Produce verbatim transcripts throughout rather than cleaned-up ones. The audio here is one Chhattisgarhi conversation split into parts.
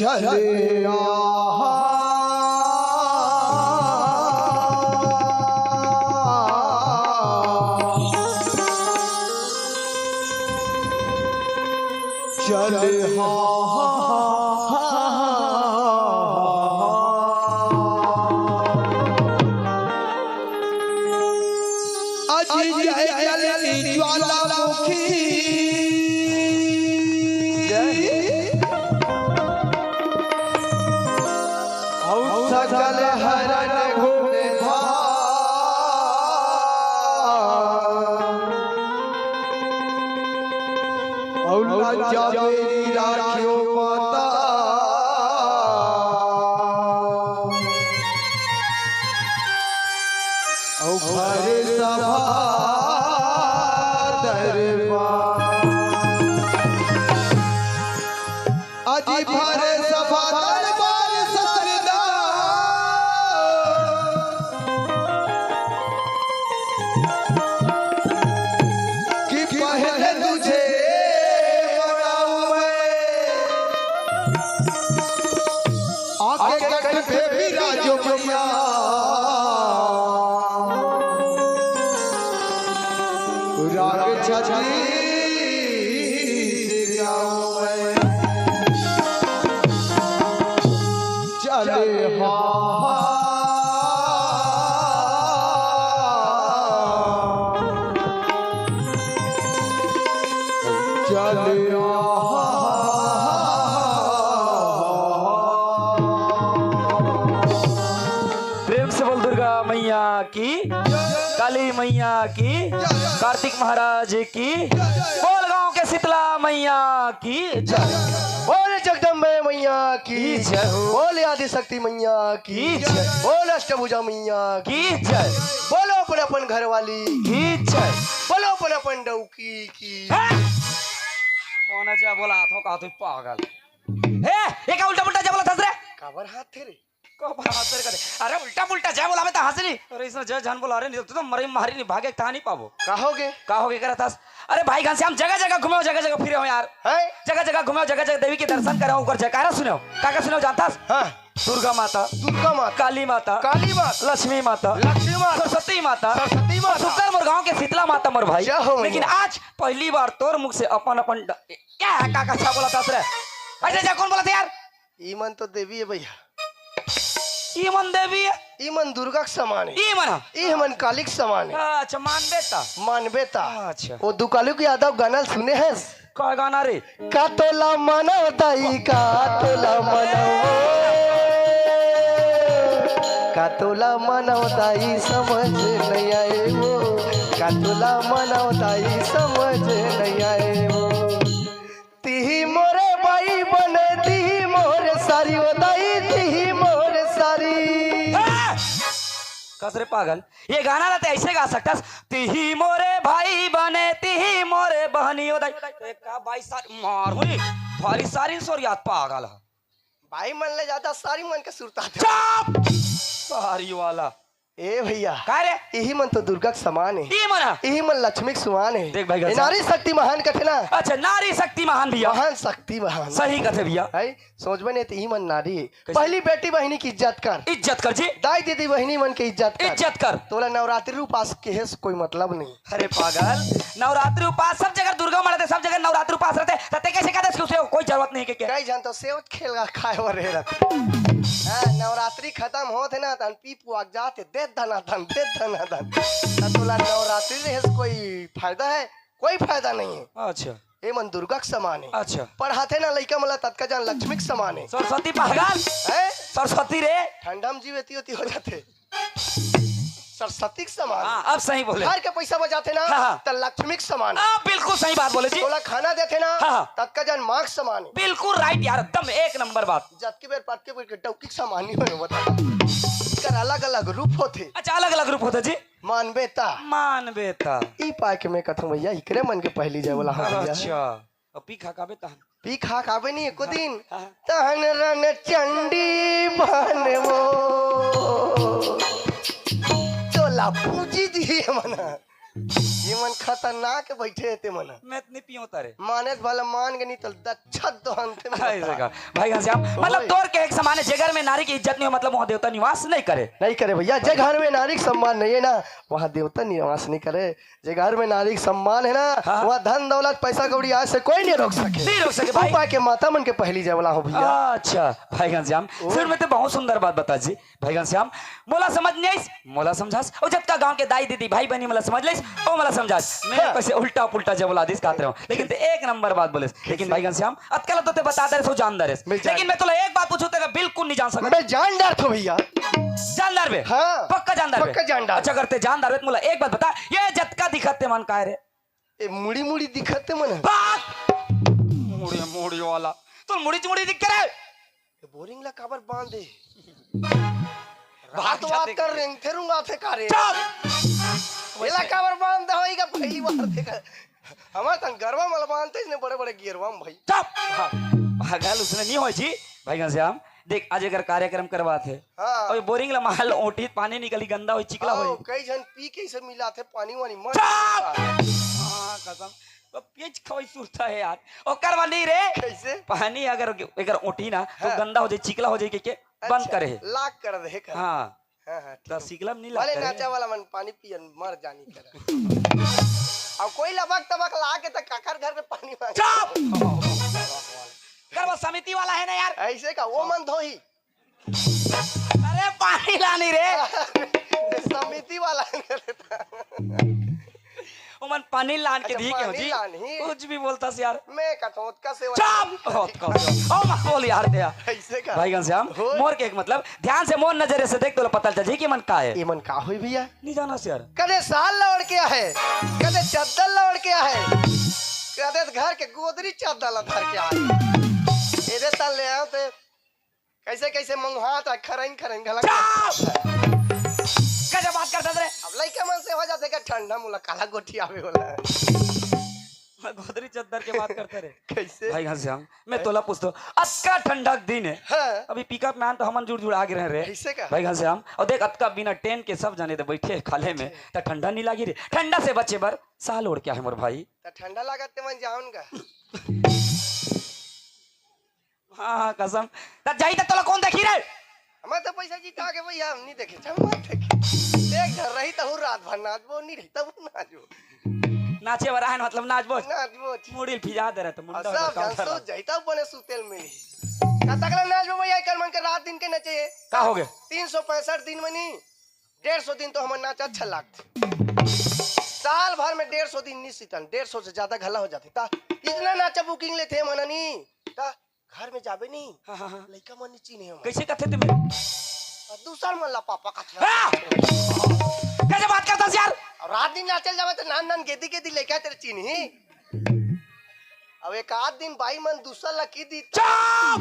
चले आ, चले आ। अजी जय जलती ज्वालामुखी। जय। अउ सकल हरन घूमे धाम। अउ लज्जा मेरी राखियो माता। अउ भरे सभा दरबार। अजी भरे सभा दरबार ससुरदार। कि पहले तुझे मनाऊं मैं। आके कट पे विराजो मैया। राग छत्तीस गाऊं मैं। चले हाँ। चले हाँ। प्रेम से बोल दुर्गा मैया की, काली मैया की, कार्तिक महाराज की, बोल गांव के शीतला मैया की जय। बोल जगदम्बे मैया की की जय हो। बोल आदिशक्ति मैया की की जय। बोल अष्टभुजा मैया की की जय। बोलो अपन अपन घरवाली की जय। बोलो अपन अपन डौकी की। हाँ। कौन है जय बोला? हाथों का तू पागल। हे, ये क्या उल्टा पुल्टा जय बोला था रे? काबर हाथ थे रे? काबर हाथ थे रे करे? अरे उल्टा पुल्टा जय बोला मैं तो हंस नहीं। अरे इसने जय जान बोला रे, नहीं तो तू तो मरे मारी नहीं, भागे कहाँ नहीं पाबो। का होगे? का होगे करत हस? अरे भाई घनश्याम जगह जगह घूमे हो, जगह जगह फिरे हो यार। हैं? जगह जगह घूमे हो, जगह जगह देवी के दर्शन करे हो, ओकर जयकारा सुने हो। का का सुने हो जानता हस? हाँ। दुर्गा माता, दुर्गा माता, काली माता, काली माता, लक्ष्मी माता, लक्ष्मी माता, सरस्वती माता, सरस्वती माता। सुंदर मोर गांव के शीतला माता मोर भाई। जय हो लेकिन मैया। आज पहली बार तोर मुख से अपन अपन ड-, क्या है, का का अच्छा बोला था रे? ऐसे जा कौन बोला था यार? ई मन तो देवी है भैया। ई मन देवी है? ई मन दुर्गा के समान है। ई मन है? ई हमन काली के समान है। अच्छा, मानबे ता? मानबे ता। अच्छा। वो दुकालू के यादव गाना सुने हैं? का गाना रे? का तोला मानव दाई, का तोला मानव, का तोला मानव दाई समझ नहीं आए वो, का तोला मानव दाई समझ नहीं आए वो। तिही मोरे भाई बने, तिही मोरे सारी, ओ दाई, तिही मोरे सारी। ए! कस रे पागल, ये गाना ला ते ऐसे गा सकतस, तिही मोरे भाई बने, तिही मोरे बहनी, ओ दाई। ए का भाई सारी मार हुई, भारी सारी सोर याद पागल है। भाई मन ले ज्यादा सारी मन के सुरता थे। चुप! सारी वाला। ए भैया, का रे? इही मन तो दुर्गा के समान है। ई मन ह? इही मन लक्ष्मी के समान है। देख भाई, ए, घनश्याम। नारी शक्ति महान कथे ना। अच्छा, नारी शक्ति महान भैया। महान शक्ति महान। सही कथे भैया। है, सोचबे नहीं तो इही मन नारी है। कैसे? पहली बेटी बहिनी की इज्जत कर। इज्जत कर जी। दाई दीदी बहिनी मन के इज्जत कर। इज्जत कर। तोला नवरात्रि उपास के है से कोई मतलब नहीं। अरे पागल, नवरात्रि उपास सब जगह दुर्गा माँ रहते, सब जगह नवरात्रि उपास रहते, त ते कैसे कहते उसको कोई जरूरत नहीं के क्या? कई जान तो सेव खेल खाए बर रहे रहते। हाँ, नवरात्रि खत्म होत है ना, तन पी पुआक जाते, दे धना धन, दे धना धन। त तोला नवरात्रि रहे से कोई फायदा है? कोई फायदा नहीं है। अच्छा। ए मन दुर्गा के समान है। अच्छा। पढ़ाते ना लइका मन ला ततका जान लक्ष्मी के समान है। सरस्वती पागल। हैं? सरस्वती रे। ठंडा में जीव एती ओती हो जाते। सरस्वती के समान। हाँ, अब सही बोले। घर के पैसा बचाते ना, हाँ, हाँ। त लक्ष्मी के समान। हाँ, बिल्कुल सही बात बोले जी। तोला खाना देते ना, हाँ, हाँ। ततका जान माँ के समान है। बिल्कुल राइट यार, एकदम एक नंबर बात। जतके बेर पटके बेर के डौकी के समान नहीं होए, बता। एकर अलग-अलग रूप होथे। अच्छा, अलग-अलग रूप होथे जी। मानबे ता। मानबे ता। ई पाय के मैं कथों भैया, इकरे मन के पहली जय बोला हूँ भैया। अच्छा, अब पी खा काबे तहन। पी खा काबे नहीं एको दिन। हाँ। तहन रण चंडी बनबो। तोला पूजी दिए मना। ये मन खतरनाक बैठे हे ते मन। मैं तो नहीं पियो तारे। माने त भला मान के नहीं तो दच्छत दोहन थे ऐसे का। भाई घनश्याम, मतलब तोर के एक समान है, जे घर में नारी की इज्जत नहीं हो, मतलब वहाँ देवता निवास नहीं करे। नहीं करे भैया, जे घर में नारी का सम्मान नहीं है ना, वहाँ देवता निवास नहीं करे। जे घर में नारी का सम्मान है ना, हाँ। वहाँ धन दौलत पैसा कौड़ी आज से कोई नहीं रोक सके। नहीं रोक सके भाई। पाके माता मन के पहली जय बोला हो भैया। अच्छा भाई घनश्याम, सुन में तो बहुत सुंदर बात बता जी। भाई घनश्याम, मोला समझ नहीं आइस, मोला समझास। और जतका गांव के दाई दीदी भाई बहनी मोला समझ लेस, ओ मोला समझास। मैं हाँ। कैसे उल्टा पुल्टा जब बोला दिस कहत रहे हो, लेकिन ते एक नंबर बात बोलेस। लेकिन भाई घनश्याम, अतका ला तो ते बता दे सो जान दे रे। लेकिन मैं तोला एक बात पूछूं, तेरा बिल्कुल नहीं जान सकता। मैं जान डर थो भैया। जानदार बे। हाँ। पक्का जानदार बे। पक्का जानदार। अच्छा, अगर ते जानदार बे, तो मोला एक बात बता, ये जतका दिखत ते मन काय रे? ए, मुड़ी मुड़ी दिखत ते मन। मुड़ी मुड़ी वाला। तो मुड़ी मुड़ी दिख रे। ये बोरिंग ला काबर बांध दे? बात बात कर रेंगथे रुंगाथे का रे? चुप। एला काबर बांध दे होई का पहली बार देखा। हमार तन गरवा मल बांधते इसने बड़े बड़े गियरवा में भाई। चुप। हाँ। पागल उसने नहीं होय जी। भाई घनश्याम, देख आज एकर कार्यक्रम करवात हे। हाँ। और बोरिंग ला माल ओटी पानी निकली गंदा होई चिकला होई। कई झन पी के इसे मिलाथे पानी वानी मत। चुप। हाँ कसम। तो पेच खवई सुरता है यार। ओकर वाली रे। कैसे? पानी अगर एकर ओटी ना तो हाँ। गंदा हो जाए, चिकला हो जाए के, के बंद अच्छा, करे है। लाग कर दे कर। हाँ। हाँ, हाँ, ठीक तो है। सिकलम नहीं वाले लगता है। नाचा वाला मन पानी पियन मर जानी कर। अब कोई लबक तबक ला के तक काकर घर में पानी मांगे। चुप। कर वो समिति वाला है ना यार। ऐसे का वो मन धोई। अरे पानी लानी रे। समिति वाला है ना। ओमन पानी लान के अच्छा, दी के हो पानी जी। लान ही। कुछ भी बोलता से यार। मैं कथों ओतका सेवा चुप। ओतका सेवा। ओ मा बोल यार ते यार। ऐसे का? भाई घनश्याम, होय। मोर के एक मतलब, ध्यान से मोर नजर से देख, तोला पता चल जाई कि मन का है। ये मन का होई भैया? नहीं जाना से यार। कदे साल ला ओढ़ के आहे, कदे चद्दर ला ओढ़ के आहे, कदे घर के गोदरी चद्दर ला धर के आहे। एदे तल ले आओ ते कैसे कैसे मंगहात है, खरइन खरइन घला। चुप! कैसे बात करता रे? अब लइका मन से हो जाथे का ठंडा मुला काला गोठी आवे वाला है। मैं गोदरी चद्दर के बात करता रे। कैसे? भाई घनश्याम, मैं तोला पूछतो, अतका ठंडा के दिन है। हाँ। अभी पिकअप में आन तो हमन जुड़ जुड़ आगे रहे रे। कैसे का? भाई घनश्याम, और देख अतका बिना टेंट के सब जाने दे बैठे खाले में, त ठंडा नहीं लागी रे। ठंडा से बचे बर साल ओढ़ के आहे मोर भाई। त ठंडा लागत ते मन जाओन का? हाँ, हाँ, कसम। तब जाई त तोला कौन देखी रे? हमार तो पैसा जीता के भैया हम नहीं देखे, चल मत देखे। एक घर रही तहु रात भर नाचबो, नहीं रही तहु नाचबो। नाचे वाला है ना, मतलब नाचबो। नाचबो। मुड़ी फिजा दे रहे तो मुंडा सब उधर जान कर सो जाई तब बने सुतेल मिली। का तकला नाचबो भैया, कर मन के रात दिन के नचे। का हो गए? तीन सौ पैंसठ दिन में नहीं, डेढ़ सौ दिन तो हमार नाच अच्छा लागथे। साल भर में डेढ़ सौ दिन नहीं सीतन, डेढ़ सौ से ज्यादा घला हो जाथे। ता इतना नाचा बुकिंग लेथे मननी। ता घर में जाबे नहीं। हाँ, हाँ, हाँ। लइका मन नहीं चीन्हे हमन। कैसे कथे तुम्हें? और दूसर मन ला पापा कथे। हाँ! कैसे बात करता यार? और रात दिन नाचल जावे तो नान नान गेदी गेदी लइका तेरे चीन्ही। अब एक आध दिन बाई मन दूसर ला की दी। चुप!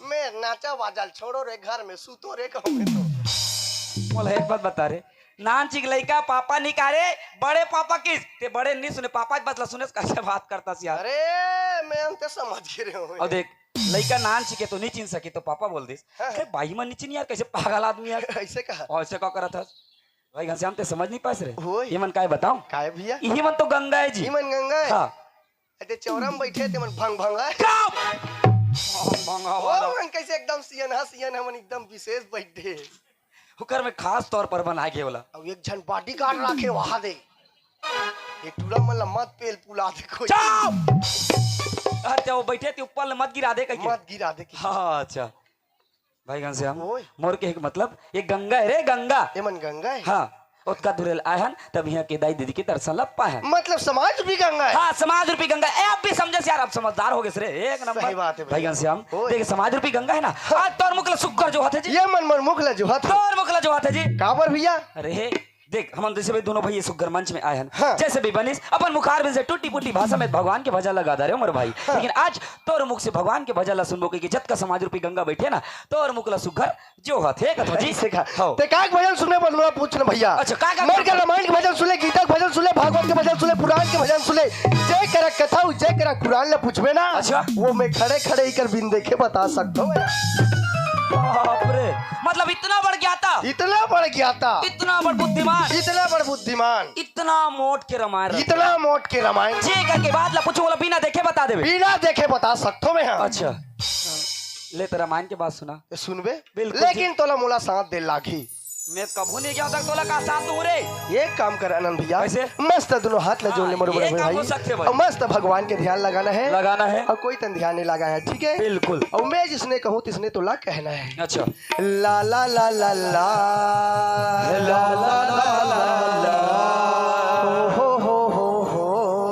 मैं नाचा बाजल छोड़ो रे, घर में सूतो रे कहूँ मैं तो। मोला एक बात बता रे, नान चिक लइका पापा नहीं का रे, बड़े पापा किस? ते बड़े नहीं सुने, पापा की बात ला सुने, कैसे बात करता सी यार? अरे, मैं अंते समझ गिरे हूँ। और देख, लइका नान चिके तो नहीं चिन सकी, तो पापा बोल दिस। हाँ। अरे, बाई मन नहीं चिन यार, कैसे पागल आदमी यार? ऐसे कहा? और ऐसे का करत हस? भाई घनश्याम, ते समझ नहीं पास रे? ओए। ये मन काय बताऊं? काय भैया? ये मन तो गंगा है जी। ये मन गंगा है? हाँ। अरे, चौरा में बैठे ते मन भंग भंग है। चुप! भंगा ओ, वाला। मन कैसे एकदम सियन हा, सियन हा, मन एकदम विशेष बैठे। ओकर में खास तौर पर बना के वाला। अब एक झन बॉडीगार्ड राखे वहां दे। ये टूरा मन ला मत पेल पुला दे कोई। चुप! अच्छा, वो बैठे थे ऊपर ले मत गिरा दे कहीं। मत गिरा दे कहीं। हाँ, अच्छा। भाई घनश्याम, ओए। मोर के एक मतलब, ये गंगा है रे, गंगा। ये मन गंगा है? हाँ, ओतका दूर ले आए हन, तब यहाँ के दाई दीदी के दर्शन ला पाए हन। मतलब समाज रूपी गंगा है? हाँ, समाज रूपी गंगा। ए, अब भी समझे से यार, अब समझदार हो गए रे, एक नंबर। सही बात है भाई भैया। घनश्याम, ओए। देख, समाज रूपी गंगा है ना, हाँ। आज तोर मुख ला सुग्घर जोहत है जी। ये मन मोर मुख ला जोहत है। तोर मुख ला जोहत है जी। काबर भैया? अरे, देख, हमन जैसे भाई दोनों भाई ये सुग्घर मंच में आए हन, हाँ। जैसे भी बनिस, अपन मुखार में से टूटी फूटी भाषा में भगवान के भजन ला गा दे रहे हो, मोर भाई। हाँ। लेकिन आज तोर मुख से भगवान के भजन ला सुनबो, कि जतका समाज रूपी गंगा बैठे ना, तोर मुख ला सुग्घर जोहत हे कथा जी। ऐसे का? हाँ। ते का के भजन सुने बर मोला पूछ ना भैया। अच्छा, का, का, मोर का, के रामायण के भजन सुने, गीता के भजन सुने, भागवत के भजन सुने, पुराण के भजन सुने, जय करा कथा, जय करा पुराण ला पूछबे ना। अच्छा। वो मैं खड़े खड़े ही कर बिन देखे बता सकता हूँ। बाप रे, मतलब इतना बढ़ गया था? इतना बड़ ज्ञाता, इतना बड़ बुद्धिमान, इतना बड़ बुद्धिमान, इतना मोट के रामायण रच इतना मोट के रामायण। जे करके बात ला पूछूं, ओला बिना देखे बता देबे। बिना देखे बता सकथों मैं, हाँ। अच्छा, ले तो रामायण के बात सुना। ए, सुनबे? बिल्कुल लेकिन जी। तोला मोला साथ दे लागही। मैं कभू नहीं गया तक तोला का साथ दूं रे। एक काम कर आनंद भैया, कैसे? मस्त दोनों हाथ ला हाँ, जोड़ ले मोर ये बड़े काम भाई। हो सकथे भाई। और मस्त भगवान के ध्यान लगाना है। लगाना है। और कोई तन ध्यान नहीं लगाना है, ठीक है? बिल्कुल। और मैं जिसने कहूँ तिसने तोला कहना है। अच्छा। ला ला ला ला ला। ला ला ला ला ला। हो हो हो हो हो।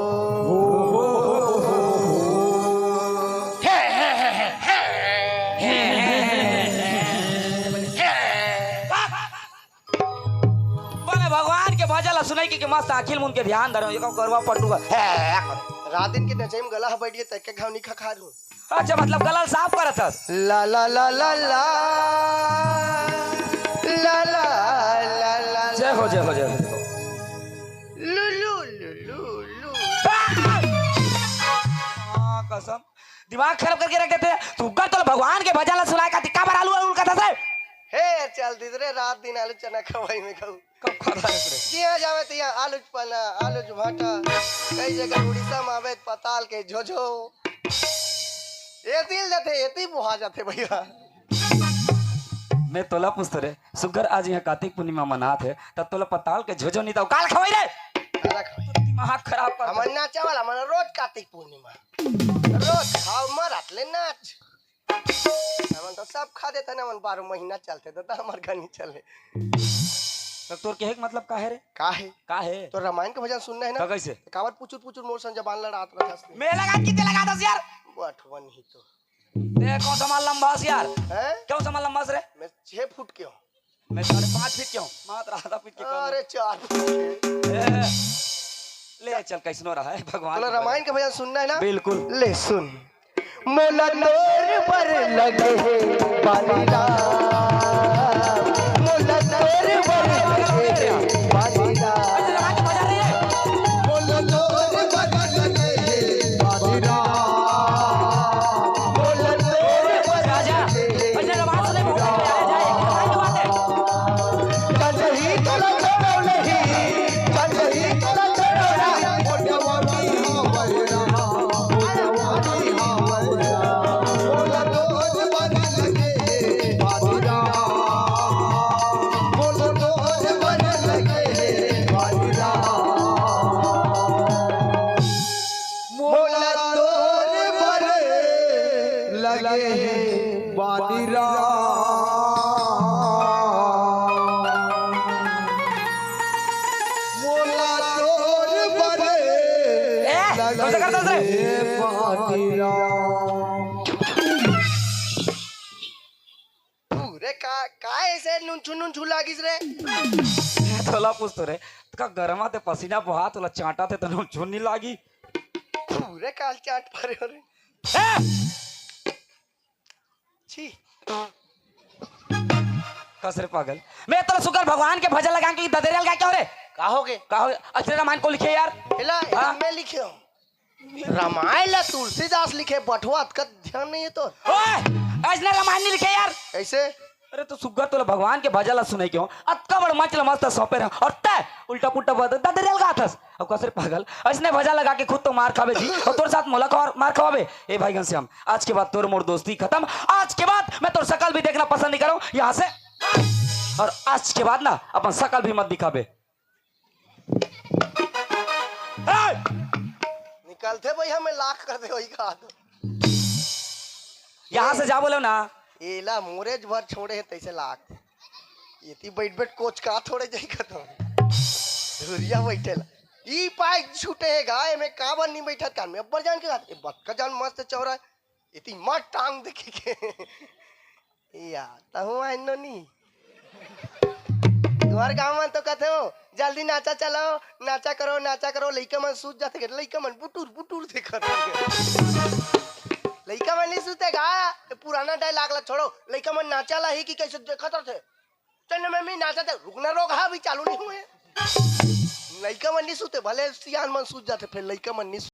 बने भगवान के भजन ला सुनई के, के मस्त आँखी ल मूंद के ध्यान धरो, एको गरवा पटुआ। रात दिन के नचई म गला ह बैठ गे, तइके घाव नी खखार हूँ। अच्छा, मतलब गला ल साफ करत हस। ला ला ला ला ला। ला ला ला ला। जय हो, जय हो, जय हो। लू लू लू लू लू। हाँ, कसम। दिमाग खराब करके रख देथे। तू कर तो भगवान के भजन ला सुनाए खातिर काबर आलू आलू करत हस रे? हे, चल दीदी रे, रात दिन आलू चना खवाई में खाऊ। कब खाता है रे? जिहाँ जावे तिहाँ आलू च पना, आलू च भाटा। कई जगह उड़ीसा में आवे त पताल के झोझो। एती ल जाथे, एती बोहा जाथे भैया। मैं तोला पूछतो रे, सुग्घर आज यहाँ कार्तिक पूर्णिमा मनात हे, त तोला पताल के झोझो नहीं त काल खवाई रे। काला खवाई। तू दिमाग खराब कर हमन नाचे वाला मन रोज कार्तिक पूर्णिमा। रोज खाओ मरत ले नाच। हमन तो सब खा देथन, हमन बारह महीना चलथे, तो, तो हमर घर नहीं चले। तो तोर कहे के मतलब का हे रे? का हे? का हे? तो रामायण के भजन सुनना है ना? तो कैसे? तो काबर पुचुर पुचुर मोर संग जबान लड़ात रहत हस? मैं लगा के ते लगा दस यार। बठवन ही तो। ते कौन सा माल लंबा हस यार? हैं? कौन सा माल लंबा हस रे? मैं छह फुट के हूँ। मैं साढ़े पाँच फीट के हूँ, मात्र आधा फीट के कम हूँ। अरे, चार फीट के। ए, ले चल, कैसनो रहा है, भगवान तोला के रामायण भजन। के भजन सुनना है ना? बिल्कुल। ले सुन। मोला तोर बर लगे हे बानी राम, मोला तोर बर लगे हे बानी राम। ऐसे रामायण के भजन नहीं है। बोल तोर बदन लगे हे बाबूराम। बोल तोर बदन राजा, लगे हे ऐसे रवाज सुने, बहुत अच्छा है, एक बात है। कजही तोला छोड़ो नहीं, कजही तोला छोड़ो नहीं। मोटवानी हमर राम, मोटवानी हमर राम। बोल तोर बदन लगे हे बाबूराम। बोल तोर बदन लगे हे बाबूराम। मोला तोर बर लगे हे बानी राम। मोला तोर बर ए, लगे कौन सा करता है? हे बानी राम। पूरे का, का ऐसे नुनछू नुनछू लागिस रे? तोला पूछतो रे, का गरमा ते पसीना बहा, तोला चांटा ते तो नुनछू नहीं लागी। पूरे काल चांट परे हो रे। ए! छी। कस रे पागल, मैं तोला सुकर भगवान के भजन लगा के ददरिया लगा के हो रे? का हो गे? का हो गे? अचरे रामायण को लिखे यार। एला, एला हाँ? मैं लिखे हूँ। रामायण ला तुलसीदास लिखे, बठवा अतका ध्यान नहीं है तो। ओए, अइसने रामायण नहीं लिखे यार। कैसे? अरे तो सुग्घर तोला भगवान के भजन ला सुनई के हो, अतका बड़ मंच ला मस्त सौंपे रहे, और तै उल्टा पुल्टा बात ददरिया लगा थस। अब कसरे पागल, अइसने भजन लगा के खुद तो मार खाबे जी, और तोर साथ मोला खवा-, मार खवाबे। ए भाई घनश्याम, आज के बाद तोर मोर दोस्ती खत्म। आज के बाद मैं तोर शकल भी देखना पसंद नहीं करूँ यहाँ से। और आज के बाद ना अपन शकल भी मत दिखाबे। ए! निकलथे भैया, मैं लाख कर दे वही कहा तो। यहाँ से जा बोलो ना। एला मोरेज भर छोड़े हे तैसे लाख। एती बैठ बैठ कोच का थोड़े जाई खतम। धुरिया बैठे ला। ई पाए छूटे हे गा, एमे काबर नहीं बैठत कान में? अब्बर जान के बात, ए बतका जान मस्त चौरा। एती मत टांग देखी के। या, तहु आइन नो नी। तुहर गांव मन तो कथे हो, "जल्दी नाचा चलाओ, नाचा करो, नाचा करो।" लइका मन सूत जाथे, लइका मन बुटुर, बुटुर देखत रथे। लइका मन नहीं सूते गा, ये पुराना dialogue ला छोड़ो। लइका मन नाचा ला ही कि कैसे देखत रथे। चल ना मम्मी, नाचा दे, रुकना रोग हा भी चालू नहीं हुए। लइका मन नहीं सूते, भले सियान मन सूत जाथे, फिर लइका मन नहीं